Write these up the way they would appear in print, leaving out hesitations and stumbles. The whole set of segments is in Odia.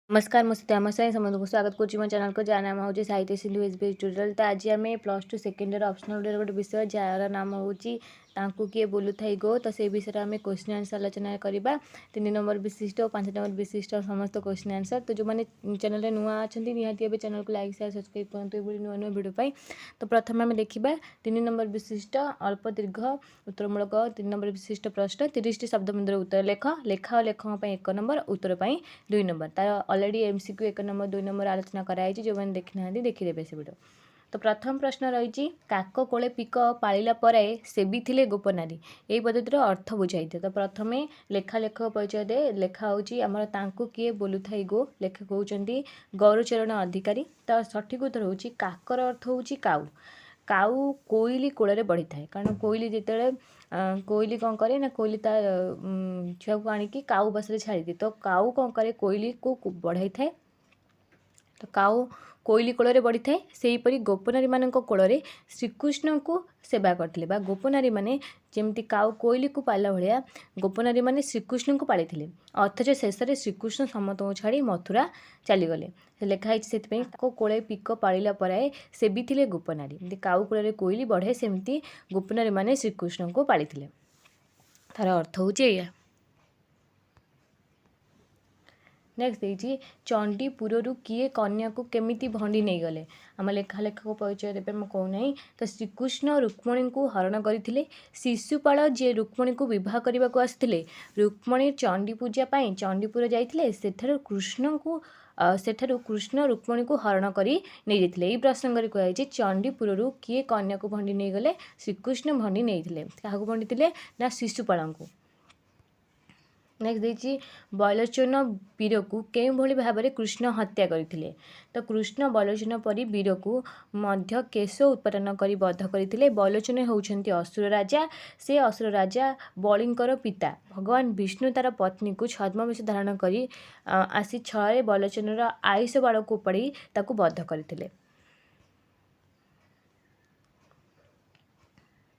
ନମସ୍କାର, ମୁଁ ସୀତା ସ୍ୱାଇଁ ସମସ୍ତଙ୍କୁ ସ୍ୱାଗତ କରୁଛି ମୋ ଚ୍ୟାନେଲକୁ, ଯାହା ନାମ ହେଉଛି ସାହିତ୍ୟ ସିନ୍ଧୁ ଏସ୍ ବି ଟ୍ୟୁଟୋରିଆଲ୍। ତ ଆଜି ଆମେ +2 ସେକେଣ୍ଡ ଇୟର୍ ଅପସନାଲ୍ ଓଡ଼ିଆର ଗୋଟେ ବିଷୟ, ଯାହାର ନାମ ହେଉଛି ତାଙ୍କୁ କିଏ ବୋଲୁଥାଇ ଗୋ, ତ ସେଇ ବିଷୟରେ ଆମେ କ୍ୱେଶ୍ଚିନ୍ ଆନ୍ସର୍ ଆଲୋଚନା କରିବା। 3 ନମ୍ବର ବିଶିଷ୍ଟ ଓ 5 ନମ୍ବର ବିଶିଷ୍ଟ ସମସ୍ତ କ୍ୱେଶ୍ଚିନ୍ ଆନ୍ସର୍। ତ ଯେଉଁମାନେ ଚ୍ୟାନେଲରେ ନୂଆ ଅଛନ୍ତି, ନିହାତି ଏବେ ଚ୍ୟାନେଲକୁ ଲାଇକ୍, ସେୟାର, ସବସ୍କ୍ରାଇବ୍ କରନ୍ତୁ ଏଭଳି ନୂଆ ନୂଆ ଭିଡ଼ିଓ ପାଇଁ। ତ ପ୍ରଥମେ ଆମେ ଦେଖିବା 3 ନମ୍ବର ବିଶିଷ୍ଟ ଅଳ୍ପ ଦୀର୍ଘ ଉତ୍ତରମୂଳକ 3 ନମ୍ବର ବିଶିଷ୍ଟ ପ୍ରଶ୍ନ। 30ଟି ଶବ୍ଦ ମଧ୍ୟରେ ଉତ୍ତର ଲେଖ। ଲେଖା ଓ ଲେଖକଙ୍କ ପାଇଁ 1 ନମ୍ବର, ଉତ୍ତର ପାଇଁ 2 ନମ୍ବର। ତାର ଅଲରେଡ଼ି ଏମ୍ସିକ୍ୟୁ 1 ନମ୍ବର, 2 ନମ୍ବର ଆଲୋଚନା କରାଯାଇଛି। ଯେଉଁମାନେ ଦେଖିନାହାନ୍ତି, ଦେଖିଦେବେ ସେ ଭିଡ଼ିଓ। ତ ପ୍ରଥମ ପ୍ରଶ୍ନ ରହିଛି, କାକ କୋଳେ ପିକ ପାଳିଲା ପରେ ସେବିଥିଲେ ଗୋପନାରୀ, ଏହି ପଦ୍ଧତିର ଅର୍ଥ ବୁଝାଇଥାଏ। ତ ପ୍ରଥମେ ଲେଖା ଲେଖକ ପରିଚୟ ଦେ। ଲେଖା ହେଉଛି ଆମର ତାଙ୍କୁ କିଏ ବୋଲୁଥାଇ ଗୋ, ଲେଖକ ହେଉଛନ୍ତି ଗୌରଚରଣ ଅଧିକାରୀ। ତ ସଠିକ ଉତ୍ତର ହେଉଛି କାକର ଅର୍ଥ ହେଉଛି କାଉ। କାଉ କୋଇଲି କୋଳରେ ବଢ଼ିଥାଏ, କାରଣ କୋଇଲି ଯେତେବେଳେ କୋଇଲି କ'ଣ କରେ ନା, କୋଇଲି ତା ଛୁଆକୁ ଆଣିକି କାଉ ବାସାରେ ଛାଡ଼ିଦିଏ। ତ କାଉ କ'ଣ କରେ? କୋଇଲିକୁ ବଢ଼ାଇଥାଏ। ତ କାଉ କୋଇଲି କୋଳରେ ବଢ଼ିଥାଏ। ସେହିପରି ଗୋପନାରୀମାନଙ୍କ କୋଳରେ ଶ୍ରୀକୃଷ୍ଣଙ୍କୁ ସେବା କରିଥିଲେ, ବା ଗୋପନାରୀମାନେ ଯେମିତି କାଉ କୋଇଲିକୁ ପାଳିଲା ଭଳିଆ ଗୋପନାରୀମାନେ ଶ୍ରୀକୃଷ୍ଣଙ୍କୁ ପାଳିଥିଲେ, ଅଥଚ ଶେଷରେ ଶ୍ରୀକୃଷ୍ଣ ସମସ୍ତଙ୍କୁ ଛାଡ଼ି ମଥୁରା ଚାଲିଗଲେ। ସେ ଲେଖା ହେଇଛି ସେଥିପାଇଁ କାକ କୋଳେ ପିକ ପାଳିଲା ପରାଏ ସେବିଥିଲେ ଗୋପନାରୀ। ଏମିତି କାଉ କୋଳରେ କୋଇଲି ବଢ଼େ, ସେମିତି ଗୋପନାରୀମାନେ ଶ୍ରୀକୃଷ୍ଣଙ୍କୁ ପାଳିଥିଲେ। ତାର ଅର୍ଥ ହେଉଛି ଏଇଆ। ନେକ୍ସଟ ଦେଇଛି, ଚଣ୍ଡୀପୁରରୁ କିଏ କନ୍ୟାକୁ କେମିତି ଭଣ୍ଡି ନେଇଗଲେ? ଆମ ଲେଖା ଲେଖକ ପରିଚୟ ଦେବେ, ମୁଁ କହୁନାହିଁ। ତ ଶ୍ରୀକୃଷ୍ଣ ରୁକ୍ମଣୀଙ୍କୁ ହରଣ କରିଥିଲେ। ଶିଶୁପାଳ ଯିଏ ରୁକ୍ମଣୀଙ୍କୁ ବିବାହ କରିବାକୁ ଆସିଥିଲେ, ରୁକ୍ମଣୀ ଚଣ୍ଡୀ ପୂଜା ପାଇଁ ଚଣ୍ଡୀପୁର ଯାଇଥିଲେ। ସେଠାରୁ କୃଷ୍ଣ ରୁକ୍ମଣୀଙ୍କୁ ହରଣ କରି ନେଇଯାଇଥିଲେ। ଏହି ପ୍ରସଙ୍ଗରେ କୁହାଯାଇଛି, ଚଣ୍ଡୀପୁରରୁ କିଏ କନ୍ୟାକୁ ଭଣ୍ଡି ନେଇଗଲେ? ଶ୍ରୀକୃଷ୍ଣ ଭଣ୍ଡି ନେଇଥିଲେ। କାହାକୁ ଭଣ୍ଡିଥିଲେ ନା ଶିଶୁପାଳଙ୍କୁ। ନେକ୍ସଟ ଦେଇଛି, ବୈଲୋଚନ ବୀରକୁ କେଉଁଭଳି ଭାବରେ କୃଷ୍ଣ ହତ୍ୟା କରିଥିଲେ? ତ କୃଷ୍ଣ ବୈଲୋଚନ ପରି ବୀରକୁ ମଧ୍ୟ କେଶ ଉତ୍ପାଟନ କରି ବଧ କରିଥିଲେ। ବୈଲୋଚନ ହେଉଛନ୍ତି ଅସୁର ରାଜା। ସେ ଅସୁର ରାଜା ବଳିଙ୍କର ପିତା। ଭଗବାନ ବିଷ୍ଣୁ ତାର ପତ୍ନୀକୁ ଛଦ୍ମବେଶ ଧାରଣ କରି ଆସି ଛଳରେ ବୈଲୋଚନର ଆୟୁଷ ବାଳକୁ ଉପାଡ଼ି ତାକୁ ବଧ କରିଥିଲେ।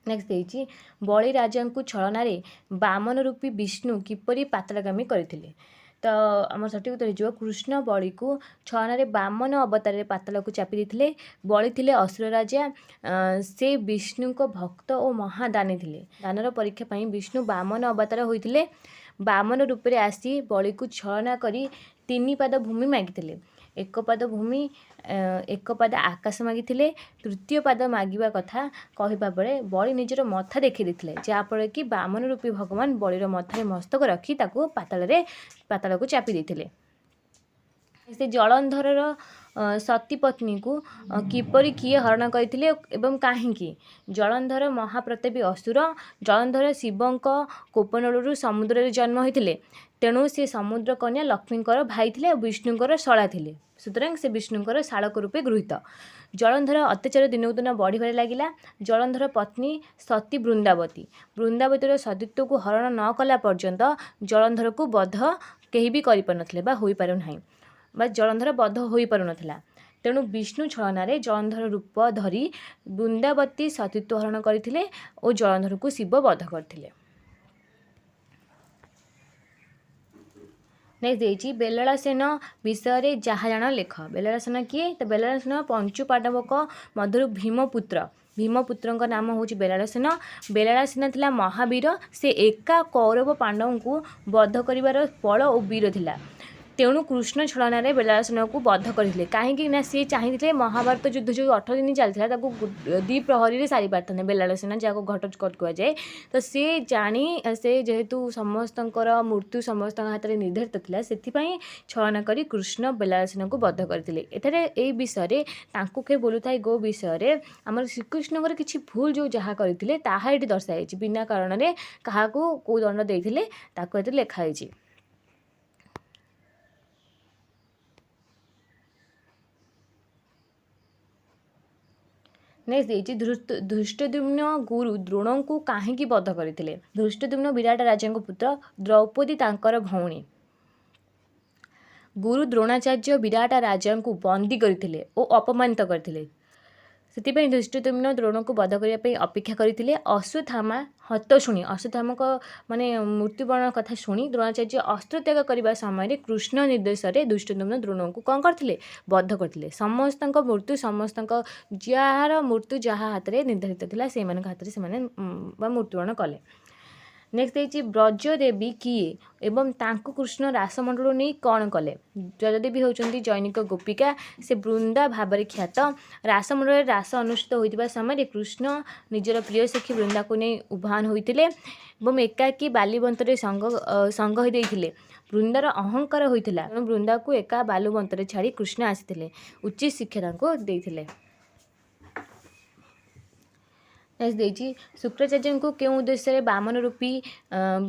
ନେକ୍ସଟ ଦେଇଛି, ବଳି ରାଜାଙ୍କୁ ଛଳନାରେ ବାମନ ରୂପୀ ବିଷ୍ଣୁ କିପରି ପାତାଳଗାମୀ କରିଥିଲେ? ତ ଆମର ସଠିକ ଉତ୍ତର ହେଇଯିବ, କୃଷ୍ଣ ବଳିକୁ ଛଳନାରେ ବାମନ ଅବତାରରେ ପାତାଳକୁ ଚାପି ଦେଇଥିଲେ। ବଳି ଥିଲେ ଅସୁର ରାଜା। ସେ ବିଷ୍ଣୁଙ୍କ ଭକ୍ତ ଓ ମହାଦାନୀ ଥିଲେ। ଦାନର ପରୀକ୍ଷା ପାଇଁ ବିଷ୍ଣୁ ବାମନ ଅବତାର ହୋଇଥିଲେ। ବାମନ ରୂପରେ ଆସି ବଳିକୁ ଛଳନା କରି 3 ପାଦ ଭୂମି ମାଗିଥିଲେ। 1 ପାଦ ଭୂମି, 1 ପାଦ ଆକାଶ ମାଗିଥିଲେ। ତୃତୀୟ ପାଦ ମାଗିବା କଥା କହିବା ବେଳେ ବଳି ନିଜର ମଥା ଦେଖାଇ ଦେଇଥିଲେ, ଯାହାଫଳରେ କି ବାମନ ରୂପୀ ଭଗବାନ ବଳିର ମଥାରେ ମସ୍ତକ ରଖି ତାକୁ ପାତାଳକୁ ଚାପି ଦେଇଥିଲେ। ସେ ଜଳନ୍ଧରର ସତୀ ପତ୍ନୀକୁ କିପରି କିଏ ହରଣ କରିଥିଲେ ଏବଂ କାହିଁକି? ଜଳନ୍ଧର ମହାପ୍ରତାପୀ ଅସୁର। ଜଳନ୍ଧର ଶିବଙ୍କ କୋପନଳରୁ ସମୁଦ୍ରରେ ଜନ୍ମ ହୋଇଥିଲେ। ତେଣୁ ସେ ସମୁଦ୍ର କନ୍ୟା ଲକ୍ଷ୍ମୀଙ୍କର ଭାଇ ଥିଲେ ଆଉ ବିଷ୍ଣୁଙ୍କର ଶଳା ଥିଲେ। ସୁତରାଂ ସେ ବିଷ୍ଣୁଙ୍କର ଶାଳକ ରୂପେ ଗୃହୀତ। ଜଳନ୍ଧର ଅତ୍ୟାଚାର ଦିନକୁ ଦିନ ବଢ଼ିବାରେ ଲାଗିଲା। ଜଳନ୍ଧର ପତ୍ନୀ ସତୀ ବୃନ୍ଦାବତୀ, ବୃନ୍ଦାବତୀର ସତୀତ୍ୱକୁ ହରଣ ନ କଲା ପର୍ଯ୍ୟନ୍ତ ଜଳନ୍ଧରକୁ ବଧ କେହି ବି କରିପାରୁନଥିଲେ ବା ହୋଇପାରୁନାହିଁ, ବା ଜଳନ୍ଧର ବଧ ହୋଇପାରୁନଥିଲା। ତେଣୁ ବିଷ୍ଣୁ ଛଳନାରେ ଜଳନ୍ଧର ରୂପ ଧରି ବୃନ୍ଦାବତୀ ସତୀତ୍ୱ ହରଣ କରିଥିଲେ ଓ ଜଳନ୍ଧରକୁ ଶିବ ବଧ କରିଥିଲେ। ନେକ୍ସଟ ଦେଇଛି, ବେଲଳାସେନ ବିଷୟରେ ଯାହା ଜାଣ ଲେଖ। ବେଲଳାସେନ କିଏ? ତ ବେଲଳାସେନ ପଞ୍ଚୁ ପାଣ୍ଡବଙ୍କ ମଧ୍ୟରୁ ଭୀମପୁତ୍ର। ଭୀମପୁତ୍ରଙ୍କ ନାମ ହେଉଛି ବେଲାଳସେନ। ବେଲାଳସେନ ଥିଲା ମହାବୀର। ସେ ଏକା କୌରବ ପାଣ୍ଡବଙ୍କୁ ବଧ କରିବାର ବଳ ଓ ବୀର ଥିଲା। ତେଣୁ କୃଷ୍ଣ ଛଳନାରେ ବେଲାଳସେନକୁ ବଧ କରିଥିଲେ। କାହିଁକି ନା ସିଏ ଚାହିଁଥିଲେ ମହାଭାରତ ଯୁଦ୍ଧ ଯେଉଁ 18 ଦିନ ଚାଲିଥିଲା, ତାକୁ ଦ୍ୱିପ୍ରହରୀରେ ସାରି ପାରିଥାନ୍ତେ ବେଲାଳସେନ, ଯାହାକୁ ଘଟୋତ୍କଚ କୁହାଯାଏ। ତ ସିଏ ଜାଣି, ସେ ଯେହେତୁ ସମସ୍ତଙ୍କର ମୃତ୍ୟୁ ସମସ୍ତଙ୍କ ହାତରେ ନିର୍ଦ୍ଧାରିତ ଥିଲା, ସେଥିପାଇଁ ଛଳନା କରି କୃଷ୍ଣ ବେଲାଳସେନକୁ ବଧ କରିଥିଲେ। ଏଠାରେ ଏଇ ବିଷୟରେ ତାଙ୍କୁ କିଏ ବୋଲୁଥାଏ ଗୋ ବିଷୟରେ ଆମର ଶ୍ରୀକୃଷ୍ଣଙ୍କର କିଛି ଭୁଲ ଯେଉଁ ଯାହା କରିଥିଲେ, ତାହା ଏଠି ଦର୍ଶାଯାଇଛି। ବିନା କାରଣରେ କାହାକୁ କେଉଁ ଦଣ୍ଡ ଦେଇଥିଲେ, ତାକୁ ଏଥିରେ ଲେଖା ହେଇଛି। ନେକ୍ସଟ ଦେଇଛି, ଧୃଷ୍ଟଦ୍ୟୁମ୍ନ ଗୁରୁ ଦ୍ରୋଣଙ୍କୁ କାହିଁକି ବଧ କରିଥିଲେ? ଧୃଷ୍ଟଦ୍ୟୁମ୍ନ ବିରାଟ ରାଜାଙ୍କ ପୁତ୍ର, ଦ୍ରୌପଦୀ ତାଙ୍କର ଭଉଣୀ। ଗୁରୁ ଦ୍ରୋଣାଚାର୍ଯ୍ୟ ବିରାଟ ରାଜାଙ୍କୁ ବନ୍ଦୀ କରିଥିଲେ ଓ ଅପମାନିତ କରିଥିଲେ। ସେଥିପାଇଁ ଧୃଷ୍ଟଦ୍ୟୁମ୍ନ ଦ୍ରୋଣକୁ ବଧ କରିବା ପାଇଁ ଅପେକ୍ଷା କରିଥିଲେ। ଅଶ୍ୱତ୍ଥାମା ହତ ଶୁଣି, ଅଶ୍ୱତ୍ଥାମାଙ୍କ ମାନେ ମୃତ୍ୟୁବରଣ କଥା ଶୁଣି ଦ୍ରୋଣାଚାର୍ଯ୍ୟ ଅସ୍ତ୍ର ତ୍ୟାଗ କରିବା ସମୟରେ କୃଷ୍ଣ ନିର୍ଦ୍ଦେଶରେ ଧୃଷ୍ଟଦ୍ୟୁମ୍ନ ଦ୍ରୋଣଙ୍କୁ କ'ଣ କରିଥିଲେ? ବଧ କରିଥିଲେ। ସମସ୍ତଙ୍କ ମୃତ୍ୟୁ, ସମସ୍ତଙ୍କ ଯାହାର ମୃତ୍ୟୁ ଯାହା ହାତରେ ନିର୍ଦ୍ଧାରିତ ଥିଲା, ସେଇମାନଙ୍କ ହାତରେ ସେମାନେ ବା ମୃତ୍ୟୁବରଣ କଲେ। ନେକ୍ସଟ ଦେଇଛି, ବ୍ରଜଦେବୀ କିଏ ଏବଂ ତାଙ୍କୁ କୃଷ୍ଣ ରାସମଣ୍ଡଳରୁ ନେଇ କ'ଣ କଲେ? ବ୍ରଜଦେବୀ ହେଉଛନ୍ତି ଜୈନିକ ଗୋପିକା। ସେ ବୃନ୍ଦା ଭାବରେ ଖ୍ୟାତ। ରାସମଣ୍ଡଳରେ ରାସ ଅନୁଷ୍ଠିତ ହୋଇଥିବା ସମୟରେ କୃଷ୍ଣ ନିଜର ପ୍ରିୟ ସଖୀ ବୃନ୍ଦାକୁ ନେଇ ଉଭାନ ହୋଇଥିଲେ ଏବଂ ଏକାକୀ ବାଲିବନ୍ତରେ ସଙ୍ଗ ଦେଇଥିଲେ। ବୃନ୍ଦାର ଅହଙ୍କାର ହୋଇଥିଲା, ତେଣୁ ବୃନ୍ଦାକୁ ଏକା ବାଲୁବନ୍ତରେ ଛାଡ଼ି କୃଷ୍ଣ ଆସିଥିଲେ, ଉଚିତ ଶିକ୍ଷା ତାଙ୍କୁ ଦେଇଥିଲେ। ନେକ୍ସଟ ଦେଇଛି, ଶୁକ୍ରାଚାର୍ଯ୍ୟଙ୍କୁ କେଉଁ ଉଦ୍ଦେଶ୍ୟରେ ବାମନ ରୂପୀ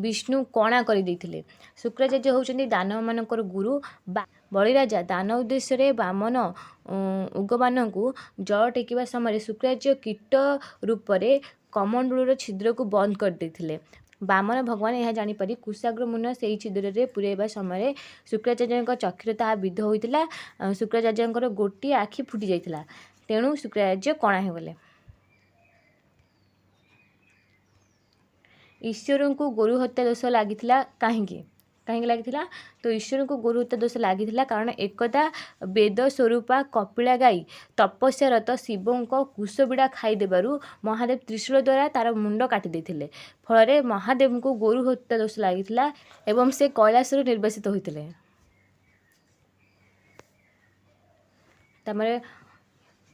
ବିଷ୍ଣୁ କଣା କରିଦେଇଥିଲେ? ଶୁକ୍ରାଚାର୍ଯ୍ୟ ହେଉଛନ୍ତି ଦାନବମାନଙ୍କର ଗୁରୁ। ବଳିରାଜା ଦାନ ଉଦ୍ଦେଶ୍ୟରେ ବାମନ ଉଗବାନଙ୍କୁ ଜଳ ଟେକିବା ସମୟରେ ଶୁକ୍ରାଚାର୍ଯ୍ୟ କୀଟ ରୂପରେ କମଣ୍ଡଳୁର ଛିଦ୍ରକୁ ବନ୍ଦ କରିଦେଇଥିଲେ। ବାମନ ଭଗବାନ ଏହା ଜାଣିପାରି କୁଶାଗ୍ର ମୁନ ସେହି ଛିଦ୍ରରେ ପୁରାଇବା ସମୟରେ ଶୁକ୍ରାଚାର୍ଯ୍ୟଙ୍କ ଚକ୍ଷୁରେ ତାହା ବିଦ୍ଧ ହୋଇଥିଲା। ଶୁକ୍ରାଚାର୍ଯ୍ୟଙ୍କର ଗୋଟିଏ ଆଖି ଫୁଟି ଯାଇଥିଲା, ତେଣୁ ଶୁକ୍ରାଚାର୍ଯ୍ୟ କଣା ହୋଇଗଲେ। ଈଶ୍ୱରଙ୍କୁ ଗୋରୁ ହତ୍ୟା ଦୋଷ ଲାଗିଥିଲା କାହିଁକି? କାହିଁକି ଲାଗିଥିଲା? ତ ଈଶ୍ୱରଙ୍କୁ ଗୋରୁ ହତ୍ୟା ଦୋଷ ଲାଗିଥିଲା କାରଣ ଏକଦା ବେଦ ସ୍ୱରୂପା କପିଳା ଗାଈ ତପସ୍ୟାରତ ଶିବଙ୍କ କୁଶବିଡ଼ା ଖାଇଦେବାରୁ ମହାଦେବ ତ୍ରିଶୂଳ ଦ୍ୱାରା ତାର ମୁଣ୍ଡ କାଟି ଦେଇଥିଲେ। ଫଳରେ ମହାଦେବଙ୍କୁ ଗୋରୁ ହତ୍ୟା ଦୋଷ ଲାଗିଥିଲା ଏବଂ ସେ କୈଳାସରୁ ନିର୍ବାସିତ ହୋଇଥିଲେ। ତାପରେ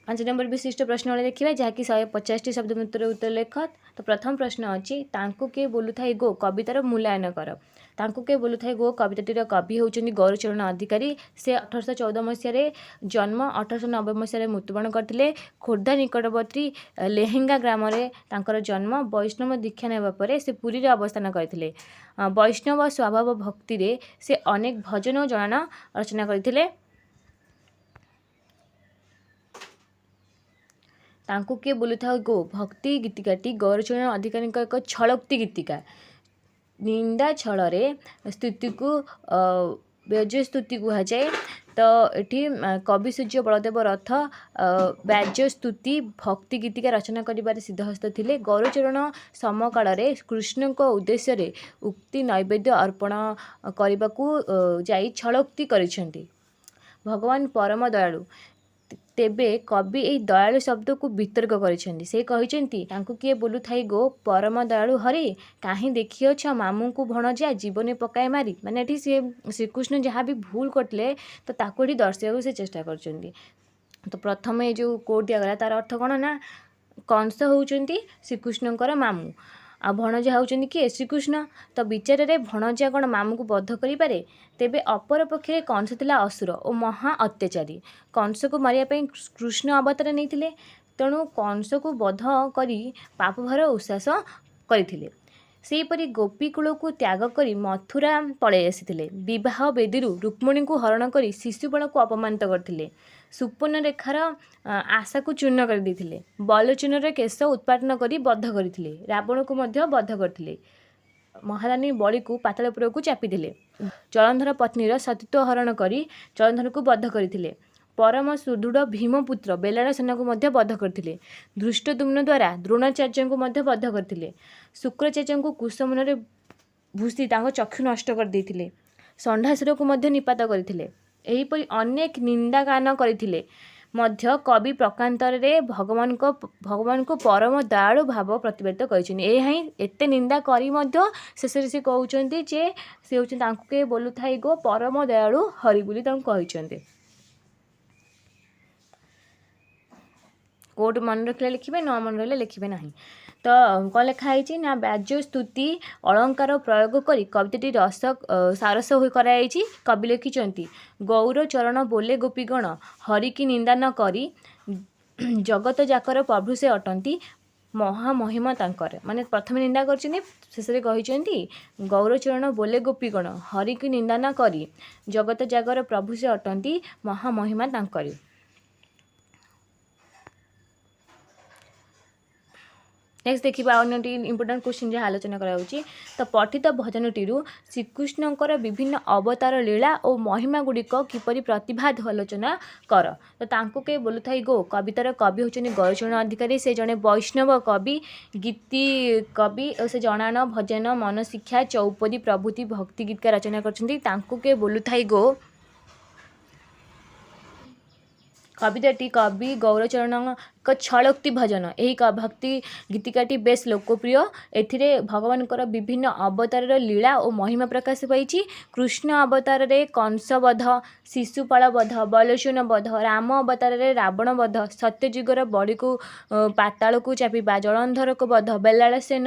5 ନମ୍ବର ବିଶିଷ୍ଟ ପ୍ରଶ୍ନ ଦେଖିବା, ଯାହାକି 150ଟି ଶବ୍ଦ ଭିତରେ ଉତ୍ତର ଲେଖ। ତ ପ୍ରଥମ ପ୍ରଶ୍ନ ଅଛି, ତାଙ୍କୁ କିଏ ବୋଲୁଥାଏ ଗୋ କବିତାର ମୂଲ୍ୟାୟନ କର। ତାଙ୍କୁ କିଏ ବୋଲୁଥାଏ ଗୋ କବିତାଟିର କବି ହେଉଛନ୍ତି ଗୌରଚରଣ ଅଧିକାରୀ। ସେ 1814 ମସିହାରେ ଜନ୍ମ, 1890 ମସିହାରେ ମୃତ୍ୟୁବରଣ କରିଥିଲେ। ଖୋର୍ଦ୍ଧା ନିକଟବର୍ତ୍ତୀ ଲେହେଙ୍ଗା ଗ୍ରାମରେ ତାଙ୍କର ଜନ୍ମ। ବୈଷ୍ଣବ ଦୀକ୍ଷା ନେବା ପରେ ସେ ପୁରୀରେ ଅବସ୍ଥାନ କରିଥିଲେ। ବୈଷ୍ଣବ ସ୍ୱଭାବ ଭକ୍ତିରେ ସେ ଅନେକ ଭଜନ ଓ ଜଣାଣ ରଚନା କରିଥିଲେ। ତାଙ୍କୁ କିଏ ବୋଲୁଥାଉ ଗୋ ଭକ୍ତି ଗୀତିକାଟି ଗୌରଚରଣ ଅଧିକାରୀଙ୍କ ଏକ ଛଳୋକ୍ତି ଗୀତିକା। ନିନ୍ଦା ଛଳରେ ସ୍ତୁତିକୁ ବ୍ୟଜସ୍ତୁତି କୁହାଯାଏ। ତ ଏଠି କବି ସୂର୍ଯ୍ୟ ବଳଦେବ ରଥ ବ୍ୟାଜସ୍ତୁତି ଭକ୍ତି ଗୀତିକା ରଚନା କରିବାରେ ସିଦ୍ଧହସ୍ତ ଥିଲେ। ଗୌରଚରଣ ସମକାଳରେ କୃଷ୍ଣଙ୍କ ଉଦ୍ଦେଶ୍ୟରେ ଉକ୍ତି ନୈବେଦ୍ୟ ଅର୍ପଣ କରିବାକୁ ଯାଇ ଛଳୋକ୍ତି କରିଛନ୍ତି। ଭଗବାନ ପରମ ଦୟାଳୁ, ତେବେ କବି ଏହି ଦୟାଳୁ ଶବ୍ଦକୁ ବିତର୍କ କରିଛନ୍ତି। ସେ କହିଛନ୍ତି, ତାଙ୍କୁ କିଏ ବୋଲୁଥାଇ ଗୋ ପରମ ଦୟାଳୁ ହରି, କାହିଁ ଦେଖିଅଛ ମାମୁଁଙ୍କୁ ଭଣଜା ଜୀବନେ ପକାଏ ମାରି। ମାନେ ଏଠି ସିଏ ଶ୍ରୀକୃଷ୍ଣ ଯାହା ବି ଭୁଲ କରିଥିଲେ, ତ ତାକୁ ଏଠି ଦର୍ଶାଇବାକୁ ସେ ଚେଷ୍ଟା କରିଛନ୍ତି। ତ ପ୍ରଥମେ ଯେଉଁ କୋଟ୍ ଦିଆଗଲା ତାର ଅର୍ଥ କ'ଣ ନା, କଂସ ହେଉଛନ୍ତି ଶ୍ରୀକୃଷ୍ଣଙ୍କର ମାମୁଁ ଆଉ ଭଣଜା ହେଉଛନ୍ତି କିଏ? ଶ୍ରୀକୃଷ୍ଣ। ତ ବିଚାରରେ ଭଣଜା କ'ଣ ମାମୁଁକୁ ବଧ କରିପାରେ? ତେବେ ଅପର ପକ୍ଷରେ କଂସ ଥିଲା ଅସୁର ଓ ମହା ଅତ୍ୟାଚାରୀ। କଂସକୁ ମାରିବା ପାଇଁ କୃଷ୍ଣ ଅବତାର ନେଇଥିଲେ, ତେଣୁ କଂସକୁ ବଧ କରି ପାପଭାର ଉଶ୍ୱାସ କରିଥିଲେ। ସେହିପରି ଗୋପୀକୂଳକୁ ତ୍ୟାଗ କରି ମଥୁରା ପଳାଇ ଆସିଥିଲେ। ବିବାହ ବେଦୀରୁ ରୁକ୍ମିଣୀଙ୍କୁ ହରଣ କରି ଶିଶୁପାଳକୁ ଅପମାନିତ କରିଥିଲେ। ସୁପର୍ଣ୍ଣରେଖାର ଆଶାକୁ ଚୂର୍ଣ୍ଣ କରିଦେଇଥିଲେ। ବଲୋଚନର କେଶ ଉତ୍ପାଟନ କରି ବଧ କରିଥିଲେ। ରାବଣକୁ ମଧ୍ୟ ବଧ କରିଥିଲେ। ମହାରାନୀ ବଳିକୁ ପାତାଳପୁରକୁ ଚାପିଥିଲେ। ଜଳନ୍ଧର ପତ୍ନୀର ସତୀତ୍ୱ ହରଣ କରି ଜଳନ୍ଧରକୁ ବଧ କରିଥିଲେ। ପରମ ସୁଦୃଢ଼ ଭୀମପୁତ୍ର ବେଲାଳ ସେନାକୁ ମଧ୍ୟ ବଧ କରିଥିଲେ। ଧୃଷ୍ଟଦ୍ୟୁମ୍ନ ଦ୍ୱାରା ଦ୍ରୋଣାଚାର୍ଯ୍ୟଙ୍କୁ ମଧ୍ୟ ବଧ କରିଥିଲେ। ଶୁକ୍ରାଚାର୍ଯ୍ୟଙ୍କୁ କୁଶମୁନରେ ଭୁଷି ତାଙ୍କ ଚକ୍ଷୁ ନଷ୍ଟ କରିଦେଇଥିଲେ। ଷଣ୍ଢାସୁରକୁ ମଧ୍ୟ ନିପାତ କରିଥିଲେ। ଏହିପରି ଅନେକ ନିନ୍ଦାଗାନ କରିଥିଲେ ମଧ୍ୟ କବି ପ୍ରକାରାନ୍ତରେ ଭଗବାନଙ୍କୁ ପରମ ଦୟାଳୁ ଭାବ ପ୍ରତିପାଦିତ କରିଛନ୍ତି। ଏହା ହିଁ ଏତେ ନିନ୍ଦା କରି ମଧ୍ୟ ଶେଷରେ ସେ କହୁଛନ୍ତି ଯେ ସେ ହେଉଛନ୍ତି ତାଙ୍କୁ କିଏ ବୋଲୁଥାଇ ଗୋ ପରମ ଦୟାଳୁ ହରି ବୋଲି ତାଙ୍କୁ କହିଛନ୍ତି। କୋଉଠି ମନେ ରଖିଲେ ଲେଖିବେ, ନ ମନେ ରହିଲେ ଲେଖିବେ ନାହିଁ। ତ କ'ଣ ଲେଖା ହେଇଛି ନା, ବ୍ୟାଜସ୍ତୁତି ଅଳଙ୍କାର ପ୍ରୟୋଗ କରି କବିତାଟି ରସ ସାରସ ହୋଇ କରାଯାଇଛି। କବି ଲେଖିଛନ୍ତି, ଗୌର ଚରଣ ବୋଲେ ଗୋପୀଗଣ ହରିକି ନିନ୍ଦା ନ କରି, ଜଗତ ଯାକର ପ୍ରଭୁ ସେ ଅଟନ୍ତି ମହାମହିମା ତାଙ୍କର। ମାନେ ପ୍ରଥମେ ନିନ୍ଦା କରିଛନ୍ତି, ଶେଷରେ କହିଛନ୍ତି ଗୌରଚରଣ ବୋଲେ ଗୋପୀଗଣ ହରିକି ନିନ୍ଦା ନ କରି, ଜଗତ ଜାଗର ପ୍ରଭୁ ସେ ଅଟନ୍ତି ମହାମହିମା ତାଙ୍କରି। ନେକ୍ସଟ ଦେଖିବା ଅନ୍ୟଟି ଇମ୍ପୋର୍ଟାଣ୍ଟ କ୍ୱେଶ୍ଚିନ୍ ଯାହା ଆଲୋଚନା କରାଯାଉଛି। ତ ପଠିତ ଭଜନଟିରୁ ଶ୍ରୀକୃଷ୍ଣଙ୍କର ବିଭିନ୍ନ ଅବତାର ଲୀଳା ଓ ମହିମା ଗୁଡ଼ିକ କିପରି ପ୍ରତିଭାତ, ଆଲୋଚନା କର। ତ ତାଙ୍କୁ କେ ବୋଲୁଥାଇ ଗୋ କବିତାର କବି ହେଉଛନ୍ତି ଗୌରଚରଣ ଅଧିକାରୀ। ସେ ଜଣେ ବୈଷ୍ଣବ କବି, ଗୀତି କବି ଓ ସେ ଜଣାଣ, ଭଜନ, ମନଶିକ୍ଷା, ଚୌପଦୀ ପ୍ରଭୃତି ଭକ୍ତି ଗୀତିକା ରଚନା କରିଛନ୍ତି। ତାଙ୍କୁ କେ ବୋଲୁଥାଇ ଗୋ କବିତାଟି କବି ଗୌରଚରଣଙ୍କ ଛଳୋକ୍ତି ଭଜନ। ଏହି ଭକ୍ତି ଗୀତିକାଟି ବେଶ ଲୋକପ୍ରିୟ। ଏଥିରେ ଭଗବାନଙ୍କର ବିଭିନ୍ନ ଅବତାରର ଲୀଳା ଓ ମହିମା ପ୍ରକାଶ ପାଇଛି। କୃଷ୍ଣ ଅବତାରରେ କଂସବଧ, ଶିଶୁପାଳ ବଧ, ବୈଲୋଚନ ବଧ, ରାମ ଅବତାରରେ ରାବଣ ବଧ, ସତ୍ୟଯୁଗର ବଳିକୁ ପାତାଳକୁ ଚାପିବା, ଜଳନ୍ଧରକୁ ବଧ, ବେଲାଳସେନ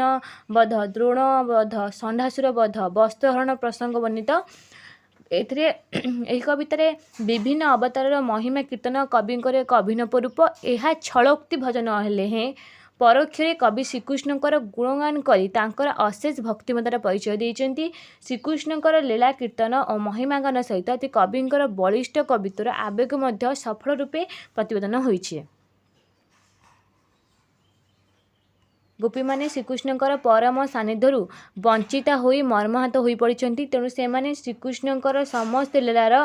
ବଧ, ଦ୍ରୋଣ ବଧ, ଷଣ୍ଢାସୁର ବଧ, ବସ୍ତ୍ରହରଣ ପ୍ରସଙ୍ଗ ବର୍ଣ୍ଣିତ। ଏଥିରେ ଏହି କବିତାରେ ବିଭିନ୍ନ ଅବତାରର ମହିମା କୀର୍ତ୍ତନ କବିଙ୍କର ଏକ ଅଭିନବ ରୂପ। ଏହା ଛଳୋକ୍ତି ଭଜନ ହେଲେ ହେଁ ପରୋକ୍ଷରେ କବି ଶ୍ରୀକୃଷ୍ଣଙ୍କର ଗୁଣଗାନ କରି ତାଙ୍କର ଅଶେଷ ଭକ୍ତିମତାର ପରିଚୟ ଦେଇଛନ୍ତି। ଶ୍ରୀକୃଷ୍ଣଙ୍କର ଲୀଳା କୀର୍ତ୍ତନ ଓ ମହିମାଗାନ ସହିତ ଅତି କବିଙ୍କର ବଳିଷ୍ଠ କବିତ୍ୱର ଆବେଗ ମଧ୍ୟ ସଫଳ ରୂପେ ପ୍ରତିପାଦନ ହୋଇଛି। ଗୋପୀମାନେ ଶ୍ରୀକୃଷ୍ଣଙ୍କର ପରମ ସାନ୍ନିଧ୍ୟରୁ ବଞ୍ଚିତା ହୋଇ ମର୍ମାହତ ହୋଇପଡ଼ିଛନ୍ତି। ତେଣୁ ସେମାନେ ଶ୍ରୀକୃଷ୍ଣଙ୍କର ସମସ୍ତ ଲୀଳାର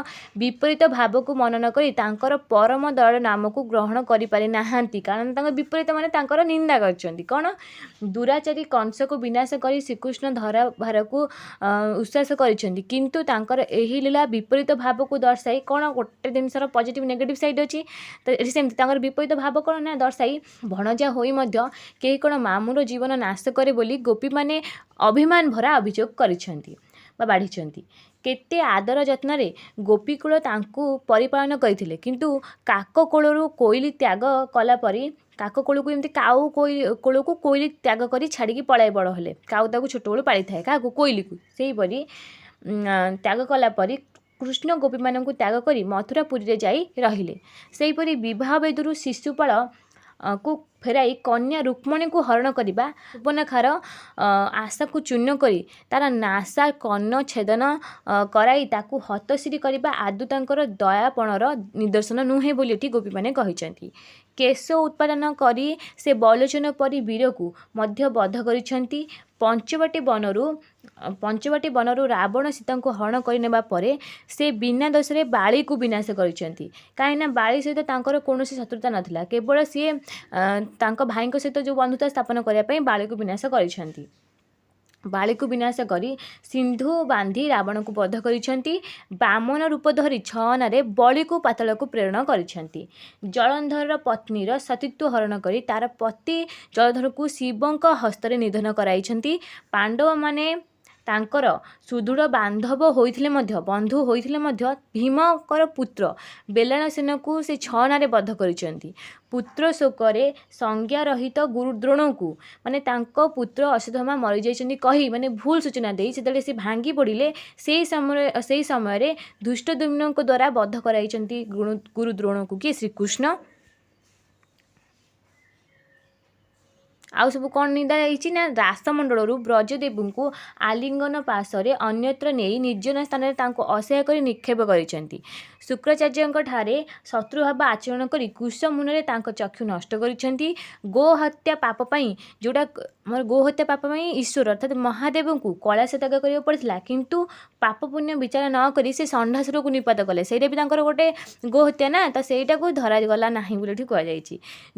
ବିପରୀତ ଭାବକୁ ମନନ କରି ତାଙ୍କର ପରମ ଦୟାଳୁ ନାମକୁ ଗ୍ରହଣ କରିପାରି ନାହାନ୍ତି, କାରଣ ତାଙ୍କ ବିପରୀତ ମାନେ ତାଙ୍କର ନିନ୍ଦା କରିଛନ୍ତି। କ'ଣ? ଦୁରାଚାରୀ କଂସକୁ ବିନାଶ କରି ଶ୍ରୀକୃଷ୍ଣ ଧରା ଭାରକୁ ଉଶ୍ୱାସ କରିଛନ୍ତି, କିନ୍ତୁ ତାଙ୍କର ଏହି ଲୀଳା ବିପରୀତ ଭାବକୁ ଦର୍ଶାଇ କ'ଣ, ଗୋଟେ ଜିନିଷର ପଜିଟିଭ୍ ନେଗେଟିଭ୍ ସାଇଡ଼୍ ଅଛି, ତ ଏଠି ସେମିତି ତାଙ୍କର ବିପରୀତ ଭାବ କ'ଣ ନା ଦର୍ଶାଇ ଭଣଜା ହୋଇ ମଧ୍ୟ କେହି କ'ଣ ମାମୁଁର ଜୀବନ ନାଶ କରେ ବୋଲି ଗୋପୀମାନେ ଅଭିମାନ ଭରା ଅଭିଯୋଗ କରିଛନ୍ତି ବା ବାଢ଼ିଛନ୍ତି। କେତେ ଆଦର ଯତ୍ନରେ ଗୋପୀକୁଳ ତାଙ୍କୁ ପରିପାଳନ କରିଥିଲେ, କିନ୍ତୁ କାକ କୋଳରୁ କୋଇଲି ତ୍ୟାଗ କଲା ପରି, କାକ କୋଳକୁ ଏମିତି କାଉ କୋଳକୁ କୋଇଲି ତ୍ୟାଗ କରି ଛାଡ଼ିକି ପଳାଏ ବଡ଼ ହେଲେ, କାଉ ତାକୁ ଛୋଟବେଳୁ ପାଳିଥାଏ, କାହାକୁ? କୋଇଲିକୁ। ସେହିପରି ତ୍ୟାଗ କଲା ପରି କୃଷ୍ଣ ଗୋପୀମାନଙ୍କୁ ତ୍ୟାଗ କରି ମଥୁରାପୁରୀରେ ଯାଇ ରହିଲେ। ସେହିପରି ବିବାହ ବେଦୀରୁ ଶିଶୁପାଳ କୁ ଫେରାଇ କନ୍ୟା ରୁକ୍ମଣୀଙ୍କୁ ହରଣ କରିବା, ସୂର୍ପଣଖାର ଆଶାକୁ ଚୂର୍ଣ୍ଣ କରି ତାର ନାସା କର୍ଣ୍ଣ ଛେଦନ କରାଇ ତାକୁ ହତଶିରୀ କରିବା ଆଦୌ ତାଙ୍କର ଦୟାପଣର ନିଦର୍ଶନ ନୁହେଁ ବୋଲି ଏଠି ଗୋପୀମାନେ କହିଛନ୍ତି। କେଶ ଉତ୍ପାଦନ କରି ସେ ବୈଲୋଚନ ପରି ବୀରକୁ ମଧ୍ୟ ବଧ କରିଛନ୍ତି। ପଞ୍ଚବଟୀ ବନରୁ ରାବଣ ସୀତାଙ୍କୁ ହରଣ କରିନେବା ପରେ ସେ ବିନା ଦୋଷରେ ବାଳିକୁ ବିନାଶ କରିଛନ୍ତି, କାହିଁକିନା ବାଳି ସହିତ ତାଙ୍କର କୌଣସି ଶତ୍ରୁତା ନଥିଲା, କେବଳ ସିଏ ତାଙ୍କ ଭାଇଙ୍କ ସହିତ ଯେଉଁ ବନ୍ଧୁତା ସ୍ଥାପନ କରିବା ପାଇଁ ବାଳିକୁ ବିନାଶ କରିଛନ୍ତି। ବାଳିକୁ ବିନାଶ କରି ସିନ୍ଧୁ ବାନ୍ଧି ରାବଣକୁ ବଧ କରିଛନ୍ତି। ବାମନ ରୂପ ଧରି ଛଳନାରେ ବଳିକୁ ପାତାଳକୁ ପ୍ରେରଣ କରିଛନ୍ତି। ଜଳନ୍ଧରର ପତ୍ନୀର ସତୀତ୍ୱ ହରଣ କରି ତାର ପତି ଜଳଧରକୁ ଶିବଙ୍କ ହସ୍ତରେ ନିଧନ କରାଇଛନ୍ତି। ପାଣ୍ଡବମାନେ ତାଙ୍କର ସୁଦୃଢ଼ ବାନ୍ଧବ ହୋଇଥିଲେ ମଧ୍ୟ, ବନ୍ଧୁ ହୋଇଥିଲେ ମଧ୍ୟ ଭୀମଙ୍କର ପୁତ୍ର ବେଲାଣ ସେନକୁ ସେ ଛଳନାରେ ବଧ କରିଛନ୍ତି। ପୁତ୍ର ଶୋକରେ ସଂଜ୍ଞା ରହିତ ଗୁରୁ ଦ୍ରୋଣକୁ, ମାନେ ତାଙ୍କ ପୁତ୍ର ଅଶ୍ୱତ୍ଥାମା ମରିଯାଇଛନ୍ତି କହି, ମାନେ ଭୁଲ ସୂଚନା ଦେଇ ଯେତେବେଳେ ସେ ଭାଙ୍ଗି ପଡ଼ିଲେ, ସେଇ ସମୟରେ ଧୃଷ୍ଟଦ୍ୟୁମ୍ନଙ୍କ ଦ୍ୱାରା ବଧ କରାଇଛନ୍ତି ଗୁରୁ ଦ୍ରୋଣକୁ। କିଏ? ଶ୍ରୀକୃଷ୍ଣ। ଆଉ ସବୁ କ'ଣ ନିନ୍ଦା ହେଇଛି ନା ରାସମଣ୍ଡଳରୁ ବ୍ରଜଦେବଙ୍କୁ ଆଲିଙ୍ଗନ ପାଶରେ ଅନ୍ୟତ୍ର ନେଇ ନିର୍ଜନ ସ୍ଥାନରେ ତାଙ୍କୁ ଅସହ୍ୟ କରି ନିକ୍ଷେପ କରିଛନ୍ତି। ଶୁକ୍ରାଚାର୍ଯ୍ୟଙ୍କ ଠାରେ ଶତ୍ରୁଭାବ ଆଚରଣ କରି କୁଶମୁନରେ ତାଙ୍କ ଚକ୍ଷୁ ନଷ୍ଟ କରିଛନ୍ତି। ଗୋ ହତ୍ୟା ପାପ ପାଇଁ, ଯେଉଁଟା ଆମର ଗୋ ହତ୍ୟା ପାପ ପାଇଁ ଈଶ୍ୱର ଅର୍ଥାତ୍ ମହାଦେବଙ୍କୁ କୈଳାସ ତ୍ୟାଗ କରିବାକୁ ପଡ଼ିଥିଲା, କିନ୍ତୁ ପାପ ପୁଣ୍ୟ ବିଚାର ନ କରି ସେ ଷଣ୍ଢାସୁରକୁ ନିପାତ କଲେ। ସେଇଟା ବି ତାଙ୍କର ଗୋଟେ ଗୋ ହତ୍ୟା ନା, ତ ସେଇଟାକୁ ଧରାଗଲା ନାହିଁ ବୋଲି ଏଠି କୁହାଯାଇଛି।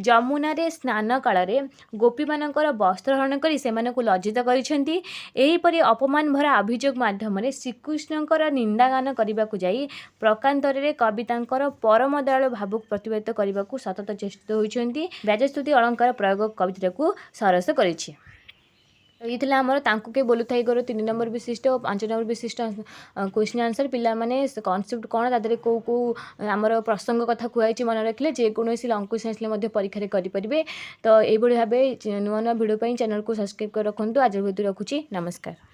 ଯମୁନାରେ ସ୍ନାନ କାଳରେ ଗୋପୀମାନଙ୍କର ବସ୍ତ୍ର ହରଣ କରି ସେମାନଙ୍କୁ ଲଜ୍ଜିତ କରିଛନ୍ତି। ଏହିପରି ଅପମାନ ଭରା ଅଭିଯୋଗ ମାଧ୍ୟମରେ ଶ୍ରୀକୃଷ୍ଣଙ୍କର ନିନ୍ଦାଗାନ କରିବାକୁ ଯାଇ ପ୍ରକାରାନ୍ତରେ କବି ତାଙ୍କର ପରମ ଦୟାଳୁ ଭାବକୁ ପ୍ରତିପାଦିତ କରିବାକୁ ସତତ ଚେଷ୍ଟିତ ହୋଇଛନ୍ତି। ବ୍ୟାଜସ୍ତୁତି ଅଳଙ୍କାର ପ୍ରୟୋଗ କବିତାକୁ ସରସ କରିଛି। ଏଇ ଥିଲା ଆମର ତାଙ୍କୁ କେ ବୋଲୁଥାଇ ଗୋର 3 ନମ୍ବର ବିଶିଷ୍ଟ ଓ 5 ନମ୍ବର ବିଶିଷ୍ଟ କ୍ୱେଶ୍ଚିନ୍ ଆନ୍ସର୍। ପିଲାମାନେ କନସେପ୍ଟ କ'ଣ, ତା ଦେହରେ କେଉଁ କେଉଁ ଆମର ପ୍ରସଙ୍ଗ କଥା କୁହାଯାଇଛି ମନେ ରଖିଲେ ଯେକୌଣସି ଲଙ୍ଗ କ୍ୱେଶ୍ଚିନ୍ ଆସିଲେ ମଧ୍ୟ ପରୀକ୍ଷାରେ କରିପାରିବେ। ତ ଏଇଭଳି ଭାବେ ନୂଆ ନୂଆ ଭିଡ଼ିଓ ପାଇଁ ଚ୍ୟାନେଲକୁ ସବସ୍କ୍ରାଇବ୍ କରି ରଖନ୍ତୁ। ଆଜିର ଭିଡ଼ିଓ ରଖୁଛି, ନମସ୍କାର।